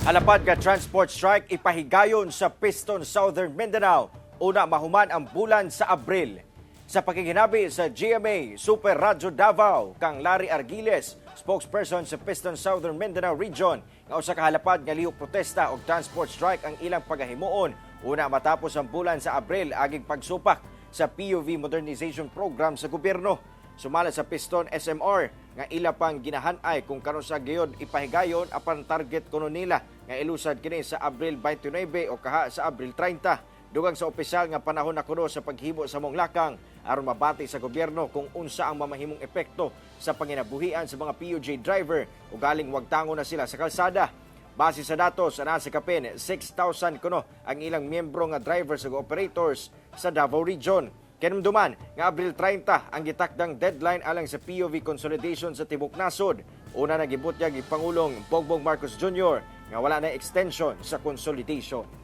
Halapad nga transport strike ipahigayon sa Piston Southern Mindanao. Una mahuman ang bulan sa Abril. Sa pakighinami sa GMA Super Radyo Davao kang Larry Argiles, spokesperson sa Piston Southern Mindanao Region, nga usa ka halapad nga lihok protesta og transport strike ang ilang pagahimuon una matapos ang bulan sa Abril aging pagsupak sa PUV Modernization Program sa gobyerno. Sumala sa Piston SMR nga ila pang ginahanay kung kanus-a gyud ipahigayon, apan target kuno nila nga ilusad kini sa Abril 29 o kaha sa Abril 30. Dugang sa opisyal nga panahon na kuno sa paghimo sa maong lakang aron mabati sa gobyerno kung unsa ang mamahimong epekto sa panginabuhian sa mga PUJ driver o galing wagtango na sila sa kalsada. Base sa datos, ana sa kapin 6,000 kuno ang ilang miyembro nga drivers ug operators sa Davao Region. Kinumduman nga Abril 30 ang gitakdang deadline alang sa PUV consolidation sa tibok nasod. Una na gibutyag ni Pangulong Bongbong Marcos Jr. nga wala na extension sa consolidation.